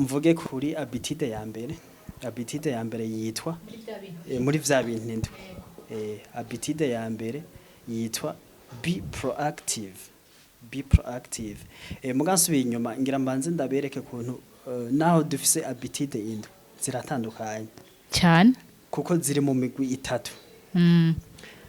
Mvuge kuri habitude ya mbere. Habitude ya mbere yitwa muri vya bintu indwi. Habitude ya mbere yitwa be proactive. Be proactive. Muga nsubiye inyuma, ngira mbanze ndabereke kuntu naho dufise habitude indwi, ziratandukanye. Cyane. Kuko ziri mu migwi itatu.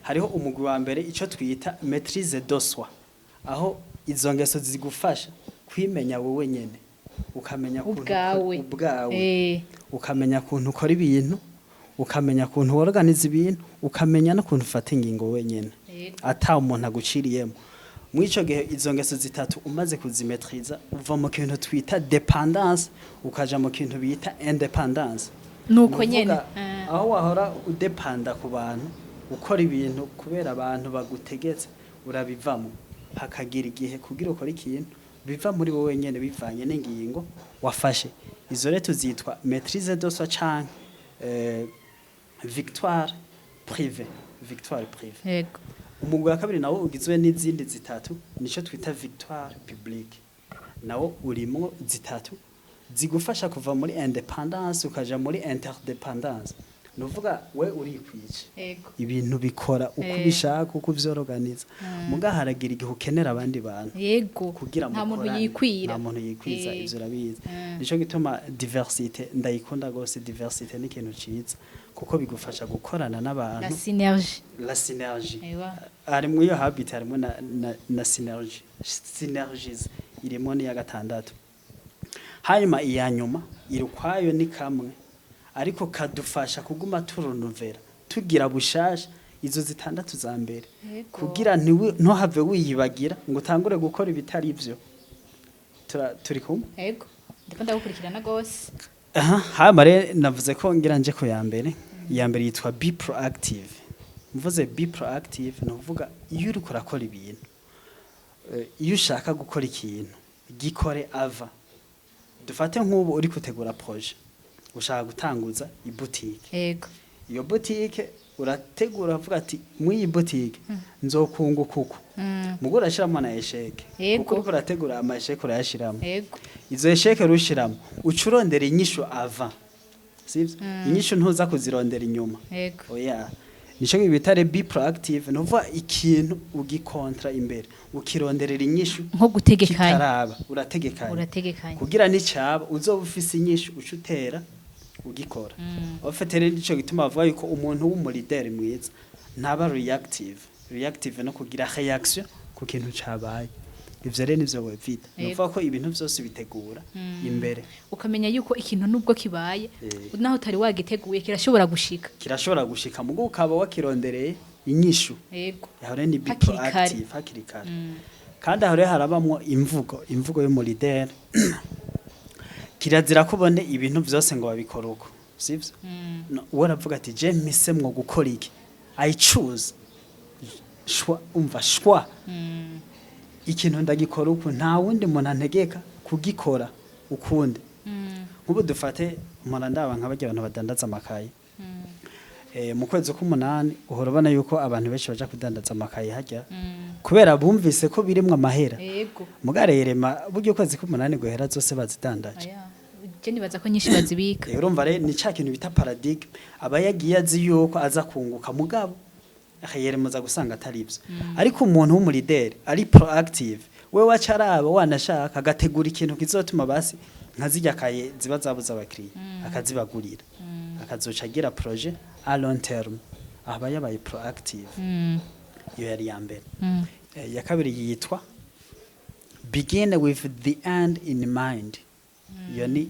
Hariho umugwi wa mbere, ico twita maîtrise de soi, aho izo ngeso zigufasha kwimenya wowe nyene, ukamenya ukuntu Ubwawe. Ubwawe. Ukamenya ukuntu ukora ibintu, ukamenya ukuntu worganiza ibintu, ukamenya n'ukuntu ufata ingingo wenyene ata umuntu aguciriyemo. Muri ico gihe, izo ngeso zitatu umaze kuzimetriza, uva mu kintu twita dépendance, ukaja mu kintu bita indépendance. Nuko Nukuvuga, nyene. aho wahora udepanda ku bantu, ukora ibintu kubera abantu bagutegetse, urabivamo, hakagira igihe kugira ukore ikintu biva muri wowe nyene, bivanye n'ingingo wafashe. Izo rero tuzitwa maîtrise de soi canke victoire privée, victoire privée. Umugwi wa kabiri nawo ugizwe n'izindi zitatu, nico twita victoire publique. Nawo urimwo zitatu zigufasha kuva muri indépendance ukaja muri interdépendance. Nuvuga we urikwije, ibintu bikora uko ubishaka, uko uvyorganiza, muga haragira igihe ukenera abandi bantu kugira Nta muntu mukorane. yikwira. Nta muntu yikwiza. Ivyo urabizi. Nico gituma diversité ndayikunda gose. Diversité ni ikintu ciza kuko bigufasha gukorana La n'abantu. synergie. La synergie. Harimwo iyo habit, harimo na synergie, synergies irimo n'iya gatandatu. Hanyuma iya nyuma iri ukwayo, ni kamwe ariko kadufasha kuguma turonuvera, tugira bushasha izo zitandatu za mbere, kugira ntuhave wiyibagira ngo utangure gukora ibitari byo. Turi kumwe? Yego, ndiko ndagukurikirana gose. Aha, hama rero navuze ko ngira nje ku ya mbere. Iya mbere yitwa be proactive. Mvuze be proactive, ni ukuvuga iyo uriko urakora ibintu, iyo ushaka gukora ikintu, gikore ava. Dufate nk'ubu uri gutegura projet, ushaka gutanguza ibutike. Iyo butike urategura, uvuga ati: "Mw'iyi butike nzokunguka uku." Mugo urashiramo na échec. Kuko uriko urategura ama échec, urayashiramo. Izo échec rushiramo, uca urondera inyishu ava, sivyo? Inyishu ntuza kuzirondera inyuma. Oya, nico bita be proactive. Nuvuga ikintu ugikontra imbere, ukironderera inyishu Nko gutegekanya. kitaraba, urategekanya. Urategekanya. Kugira n'icaba uzoba ufise inyishu, uca utera ugikora. Ufite rero, nico gituma bavuga yuko umuntu w'umu leader mwiza ntaba reactive. Reactive no kugira réaction ku kintu cabaye. Ivyo rero nivyo wevita. Nuvuga ko ibintu vyose bitegura imbere. Ukamenya yuko ikintu nubwo kibaye, naho utari wagiteguye, kirashobora gushika. Kirashobora gushika, mugo ukaba wakirondereye inyishu. Aho rero ni be Hakiri kare. proactive hakiri kare. Kandi aho rero harabamwo imvugo y'umu leader. Kirazira ko ubone ibintu vyose ngo babikora uko, sivyo? No, uwo aravuga ati: "Je mpisemwo gukora iki, I choose choix." Umva, choix, ikintu ndagikora uku, nta wundi muntu antegeka kugikora ukundi. Nk'ubu dufate, mpora ndaba nka barya abantu badandaza amakaye. Mu kwezi k'umunani uhora ubona yuko abantu benshi baja kudandaza amakaye hajya, kubera bumvise ko birimwo amahera. Mugarerema buryo ukwezi k'umunani guhera zose bazidandaje. Aya, je nibaza ko nyinshi bazibika. Urumva rero ni ca kintu bita paradigme. Aba yagiye azi yuko aza kunguka, mugabo akayeremuza gusanga atari ivyo. Ariko umuntu w'umu leader ari proactive, we waca araba, wanashaka agategura ikintu kizotuma basi nka zirya kaye ziba zabuze abakiriya akazibagurira, akazoca agira projet à long terme, aba yabaye proactive. Iyo yari iya mbere. Iya kabiri yitwa begin with the end in mind. Iyo ni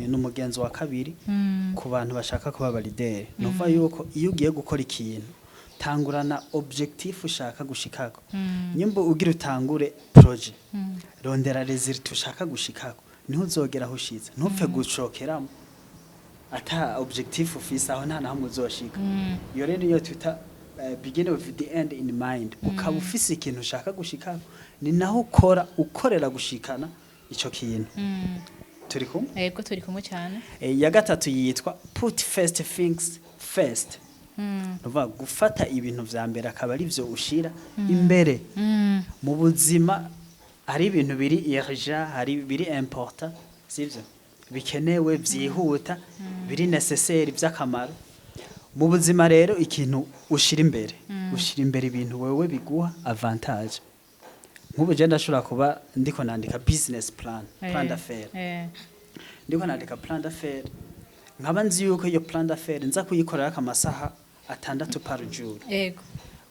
n'umugenzo wa kabiri ku bantu bashaka kuba aba leader. Ni ukuvuga yuko iyo ugiye gukora ikintu, tangurana objectif ushaka gushikako. Nyimba ugira utangure projet, rondera résultat ushaka gushikako, niho uzogera aho ushize. Ntupfe gucokeramo ata objectif ufise, aho nta na hamwe uzoshika. Iyo rero niyo twita begin with the end in mind. Ukaba ufise ikintu ushaka gushikako, ni naho ukora, ukorera gushikana ico kintu. Turi kumwe? Yego, turi kumwe cyane. Iya gatatu yitwa put first things first. Nuvuga gufata ibintu vya mbere akaba ari vyo ushira imbere. Mu buzima hari ibintu biri urgent, hari biri important. Sivyo, bikenewe, vyihuta, biri nécessaire, vy'akamaro mu buzima. Rero ikintu ushira imbere, ushira imbere ibintu wewe biguha avantage. Nk'ubu je ndashobora kuba ndiko nandika business plan, plan d'affaires. Ndiko nandika plan d'affaires, nkaba nzi yuko iyo plan d'affaires nza kuyikorera amasaha 6 par jour.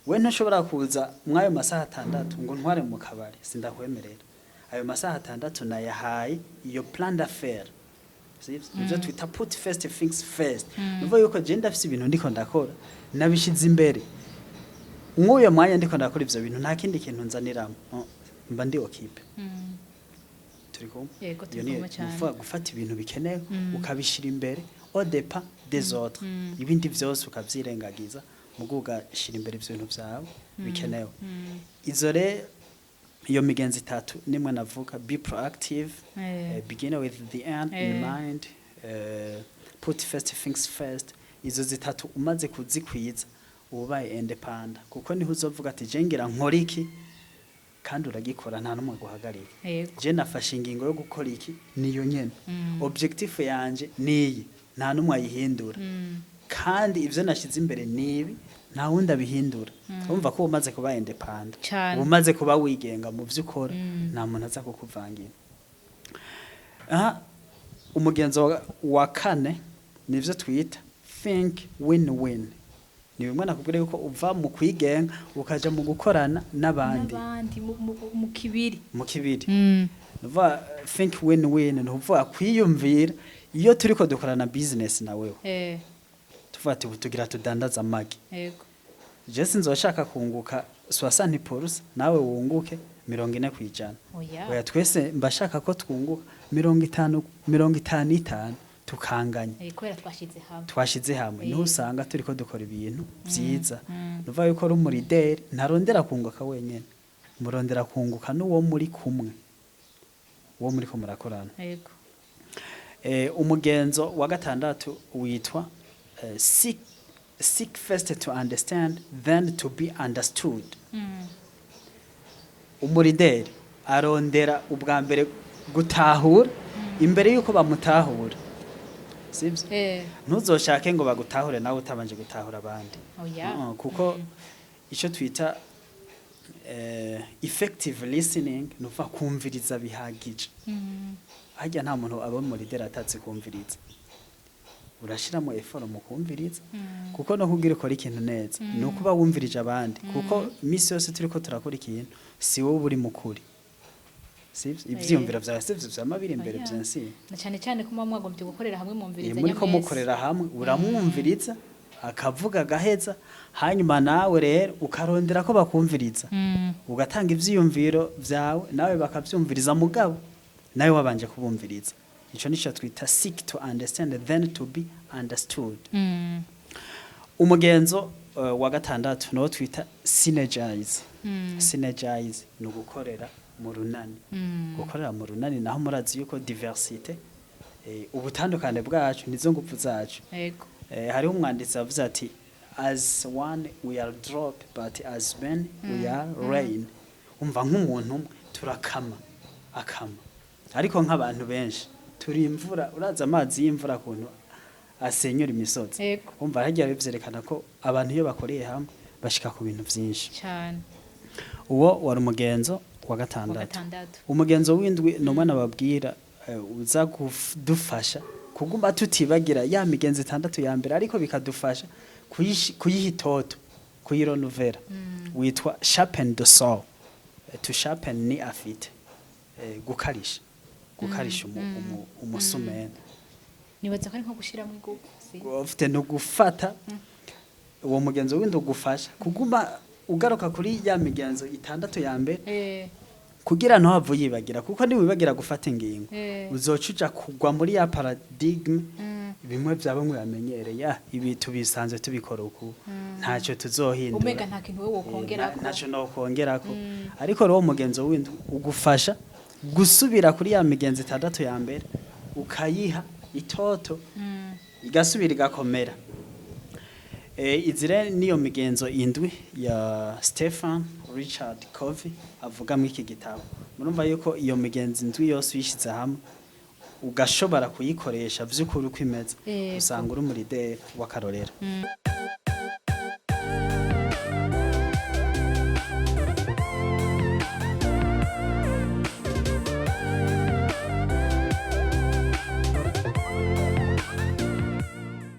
We ntushobora kuza mw'ayo masaha 6 ngo ntware mu kabari, sindakwemerera. Ayo masaha 6 nayahaye iyo plan d'affaires, sivyo? Ivyo twita put first things first. Nuvuga yuko je ndafise ibintu ndiko ndakora, nabishize imbere. Mw'uyo mwanya ndiko ndakora ivyo bintu, nta kindi kintu nzaniramo. Oh, mba ndi occupé. Turi kumwe? Yego, turi Iyo ni kumwe cane. nukuvuga gufata ibintu bikenewe ukabishira imbere au dépens des autres, ibindi vyose ukavyirengagiza, mugo ugashira imbere ivyo bintu vyawe bikenewe. Izo rero, iyo migenzo itatu nimwe navuga: be proactive, begin with the end in mind, put first things first. Izo zitatu umaze kuzikwiza, uba ubaye indépendant, kuko niho uzovuga ati: "Je ngira nkora iki", kandi uragikora, nta n'umwe guhagarika. Je nafashe ingingo yo gukora iki, niyo nyene. Objectif yanje niyi, nta n'umwe ayihindura. Kandi ivyo nashize imbere nibi, nta wundi abihindura. Urumva ko umaze kuba indépendant, Cane. umaze kuba wigenga mu vyo ukora, nta muntu aza kukuvangira. Aha umugenzo wa kane nivyo twita think win-win. Ni bimwe nakubwira yuko uva mu kwigenga ukaja mu gukorana n'abandi. N'abandi mu kibiri. Mu kibiri. Nuvuga think win-win, ni ukuvuga kwiyumvira iyo turiko dukorana business na wewe, tuvuga ati: "Ubu tugira tudandaza amagi." Je sinzoshaka kunguka 60%, nawe wunguke 40%. Oya. Oya, twese mbashaka ko twunguka 50, 55, tukanganya. Kubera twashize hamwe. Twashize hamwe, niho usanga turiko dukora ibintu vyiza. Nuvuga yuko ari umu leader ntarondera kunguka wenyene, murondera kunguka n'uwo muri kumwe, uwo muri ko murakorana. Umugenzo wa gatandatu witwa seek first to understand, then to be understood. Umu leader arondera ubwa mbere gutahura imbere yuko bamutahura, sibyo? Ntuzoshake ngo bagutahure nawe utabanje gutahura abandi. Oya. Kuko icyo twita effective listening, ni ukuvuga kumviriza bihagije. Harya nta muntu aba mu leader atatse kumviriza. Urashiramo effort mu kumviriza, kuko no kugira ukora ikintu neza ni ukuba wumvirije abandi, kuko imisi yose turiko turakora ikintu, si wowe uri mukuri, sivyo? Ivyiyumviro vyawe sivyo vyama biri imbere. Oya. Vyansi. Na cyane cyane ko muba mwagombye gukorera hamwe, mwumviriza. Muri ko mukorera hamwe, uramwumviriza akavuga agaheza, hanyuma nawe rero ukarondera ko bakumviriza, ugatanga ivyiyumviro vyawe, nawe bakavyumviriza, mugabo nawe wabanje kubumviriza. Ico nico twita seek to understand, then to be understood. Umugenzo wa gatandatu niwo twita synergize. Synergize ni ugukorera mu runani. Gukorera mu runani naho, murazi yuko diversité, ubutandukane bwacu nizo nguvu zacu. Hariho umwanditsi yavuze ati: "As one we are drop, but as many we are rain." Umva, nk'umuntu umwe turakama akama, ariko nk'abantu benshi turi imvura. Uraza amazi y'imvura kuntu asenyura imisozi. Umva, harya bivyerekana ko abantu iyo bakoreye hamwe bashika ku bintu vyinshi. Uwo wari umugenzo wa Wa gatandatu. gatandatu. Umugenzo w'indwi ni umwana babwira, uza kudufasha kuguma tutibagira ya migenzo itandatu ya mbere, ariko bikadufasha kuyiha itoto, kuyirenouveler, witwa sharpen the saw. To sharpen ni affûter, gukarisha umusumeno. Nibaza ko ari nko gushiramo igufu, si? Ufite no gufata uwo mugenzo w'indwi ugufasha kuguma ugaruka kuri ya migenzo itandatu ya mbere, kugira ntuhave uyibagira, kuko niwibagira gufata ingingo, uzoca uja kugwa muri ya paradigme, bimwe bya bamwe bamenyereye: "Ah, ibi tubisanzwe tubikora uku, ntacyo tuzohindura." Umenga nta kintu wowe wokongerako. Ntacyo nokongerako. Ariko rero uwo mugenzo w'indwi ugufasha gusubira kuri ya migenzo itandatu ya mbere, ukayiha itoto, igasubira igakomera. Izi rero niyo migenzo indwi ya Stephen Richard Covey avuga muri iki gitabo. Murumva yuko iyo migenzo indwi yose uyishyize hamwe ugashobora kuyikoresha vy'ukuri uko imeze, usanga uri umu leader w'akarorero.